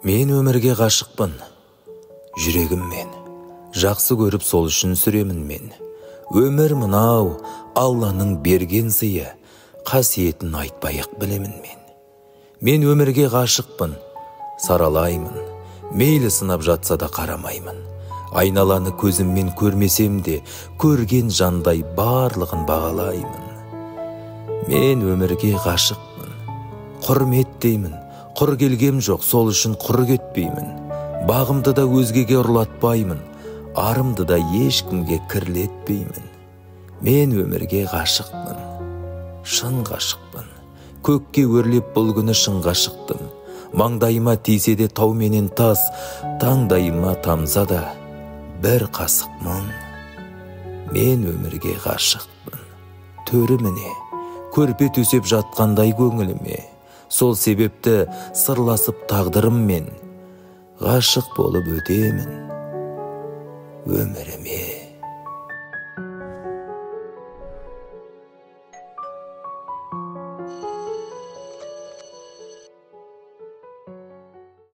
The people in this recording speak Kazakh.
Мен өмірге ғашықпын, жүрегіммен. Жақсы көріп сол үшін сүремін мен. Өмір мынау, Алланың берген сыйы, қасиетін айтпай-ақ білемін мен. Мен өмірге ғашықпын, саралаймын, мейлі сынап жатса да қарамаймын. Айналаны көзіммен көрмесем де, көрген жандай барлығын бағалаймын. Мен өмірге ғашықпын, құрметтеймін, құр келгем жоқ, сол үшін құр кетпеймін. Бағымды да өзгеге ұрлатпаймын, арымды да ешкімге кірлетпеймін. Мен өмірге ғашықпын, шын ғашықпын. Көкке өрлеп бұл күні шыңға шықтым. Маңдайыма тисе де тау менен тас, таңдайыма тамса да бір қасық мұң. Мен өмірге ғашықпын, төрі міне, көрпе төсеп жатқандай көңіліме. Сол себепті сырласып тағдырыммен ғашық болып өтемін өміріме.